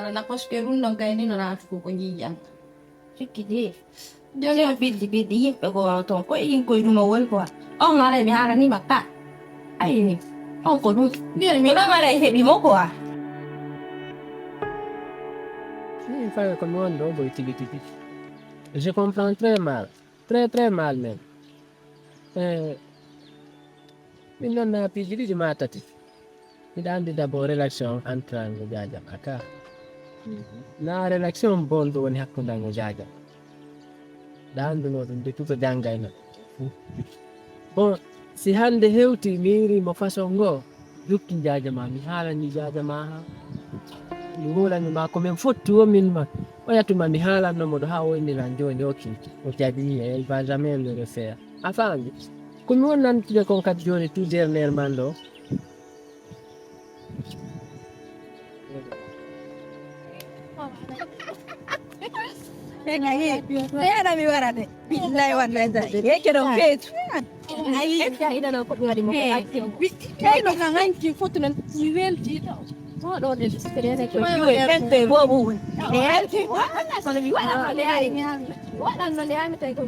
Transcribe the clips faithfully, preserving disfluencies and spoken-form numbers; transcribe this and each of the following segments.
Ala, parce que ɗum ɗon kay ni no naatu ko, ko ɲiiɲan. Sikki de. Jooni on biddi biddi yimɓe ko wawa toon. Ko e ɗin koye ɗum o woni quoi. On haray mi haalanii ma ka. Ayi, on ko ɗum. Mbiyami mi ɗo mara e heɓi mo quoi. Min fawi ko mi woni ɗo boy tigi tigi. Je comprends très mal. Très, très mal même. Eh, min noon na piiji ɗiɗi maa tati. Miɗa anndi d'abord relation entre an e Jaaja ma ka. Na relation bonɗo woni hakkunde an e Jaaja. Miɗa anndunoo ɗum depuis ko janngayno. Bon, si hannde hewti mi yi'ii mo façon ngoo, jokki Jaaja ma, mi haalanii Jaaja ma haa. Mi hoolanii ma ko min fotti wo min ma. O yatuma mi haalanno mo ɗo haa o inni lan jooni o ki. O jaɓi, il va jamais le refaire. A faami? Ko mi woni nantude kon kadi jooni tout dernièrement ɗo. Ɓe ngayi, ɓe ana mi wara de. Billahi wallahi tallahi. Yeke ɗon feetu. Ayi, yeke a ina ɗon ko ɗum waɗi mo ko acce. Bitti kay no ka hanki fotu nan mi welti. Ko ɗo de experience ko ɗum e ɓente boobu. E hanki. Kono mi waɗa no le ay. Waɗan no le ay mi tawi ko.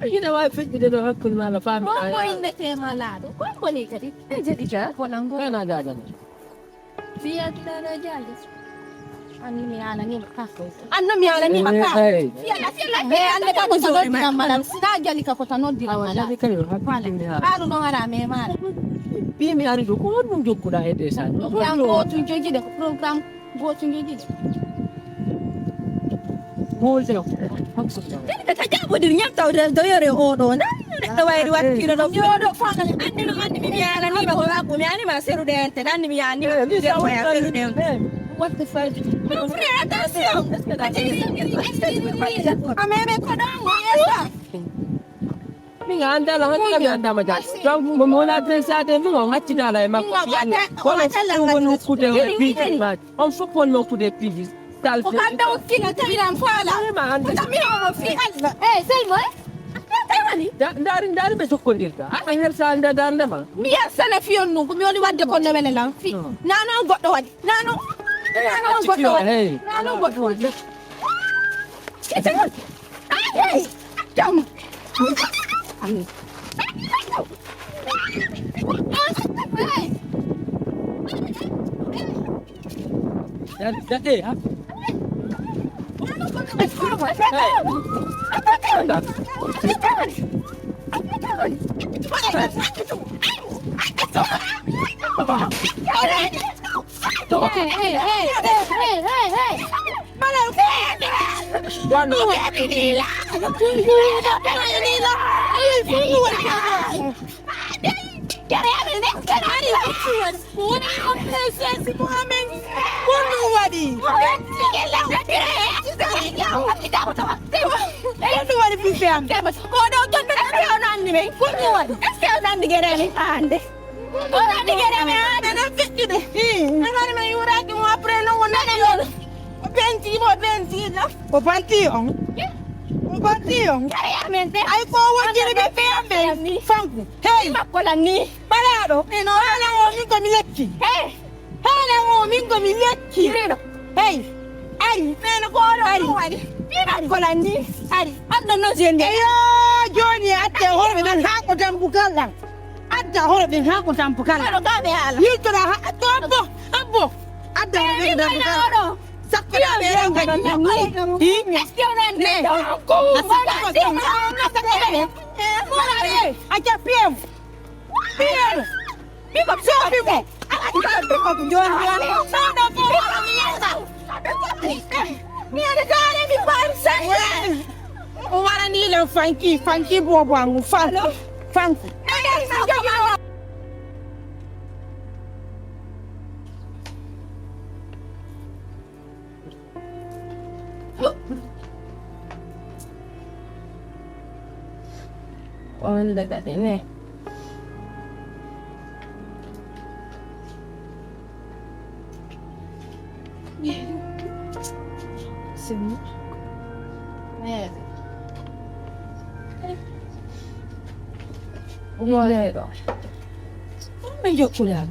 Ina waawi feƴƴude ɗo hakkunde maa no faami. Ko ko innetee ma laaɗo. Ko ko ni kadi. E jadi ka. Ko nango. Kana jaajano. Biya dulana jaaja. Annu mi ala ni maka. Annu mi ala ni maka. Hey. Fiya la fiya la. Hey, ande ka ko so dira malam. Sina jali ka ko tano dira malam. Jali ka yo. Wala. Aru no ara me mala. Bi mi ari do ko on mun jokkuda e de sa. Ko an ko tun joji de program go tun joji de. Mo je. Ka jaabo dir ñam taw do yore o do na. Ɗo wayri wattino ɗo. Yo ɗo fana. Anndi no anndi mi yaala ni ma ko wabu mi ani ma seru de ante. Anndi mi yaani ma seru de ante. What the fuck? Mon frère, attention. Ameme ko ɗon ni esa. Min a anndaa la hannde mi anndaa ma jaati. Donc mo mo wona adressade min on haccitaala e makko. Kono fof woni hokkude e piiji. On fof woni hokkude e piiji. Salfe. Ko kamɓe okkila tawiran faala. Ko tammi o fi Allah. Eh, sey mo, eh? Tawi wani? Ndaari, ndaari ɓe jokkondirta. Aɗa hersa nda darnde ma. Mi yersana fiyon nun, ko mi woni wadde kon no wele lan fi. Nano goɗɗo waɗi. Nano. Nano goɗɗo waɗi. Nano goɗɗo waɗi. Kete. Ay, ay. Jam. Hey, hey, hey, hey, hey, hey. Ko honɗun waɗi? Ko honɗun waɗi, ɓiɓɓe am? Ko ɗo tonɗo, est-ce que on anndi men? Ko honɗun waɗi? Est-ce que on anndi gere amen hannde? On anndi gere amen hannde? Aɗa feƴƴude. Aɗa waɗi men yuuraaki mo, après non, on anndi on. O penti mo, o penti ɗo. O banti on. O banti on. Gere amen de. Ay, ko wonjiri ɓiɓɓe am ɓen. Fanku. Hey. Makko lan ni. Malaaɗo. Eno, haala o, min ko mi lekki. Hey. Haala o, min ko mi lekki. Hey. Ari. Neno ko oɗo ari. Ari. Ko lanni. Ari. Adda no jende. Eyo, jooni atte horo ɓe nan haa ko dambugal lan. Adda horo ɓe haa ko dambugal lan. Aɗo gaɓe haala. Yiltoɗa ha, to abbo, abbo. Adda horo ɓe dambugal lan. Sakko da ɓe ran gani. Hi? Est-ce que on a ne? Asaka ko. Acca piyam. Piyam. Pick up, so pick up. Pick up, pick up. Join, join. So no, so no, mi yesa. Mi yesa, mi yesa. O warani lan fanki, fanki bobo angu, fanki, fanki. Wonde kadi ne. Sini. Ne. Umore ɗo. Ɗum ɓe jokkude am.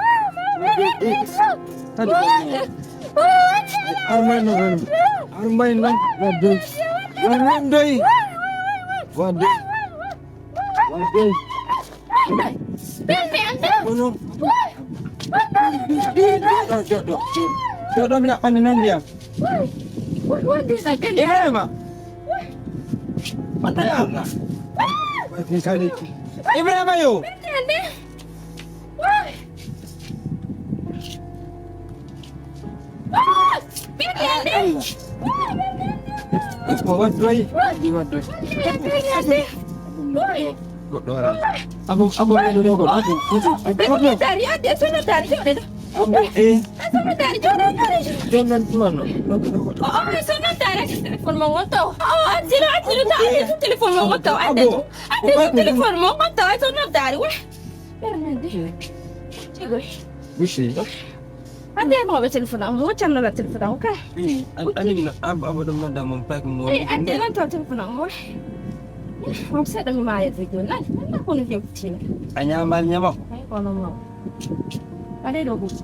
Armay no ren. Armay no wadde. Wadde. Wadde. Kono. Ɗo, ɗo, ɗo, ɗo, mi ɗaɓɓani nan ndiyam. Ibrahima. Ibrahima yo. Ko waddoy? Ɗi waddoy. Goɗɗo wara. Abo, abo, abo, abo, abo. Dari, adde, sono dari, jooɗe ɗo. Abo, eh. Sono dari, jooɗe, jooɗe. Jooɗe, jooɗe. O, o, sono dari, téléphone mo wonto. O, o, attilo, attilo, ta, attilo, téléphone mo wonto. Adde, adde, téléphone mo wonto, sono dari, wa. Ɓernde. Cigoy. Bisi. Ande mo ɓe téléphone am, mo canno la téléphone am, ka. Eh, an-, anin na ab-, abo ɗum nodda mon pek mo. Eh, ande lan to téléphone am, mo. On seɗɗa mi maaya de jooni. Ay, ala kono hewtiino. A ñaamaali ñama ko? Ay, kono mo. Ɓaɗee ɗo huusi.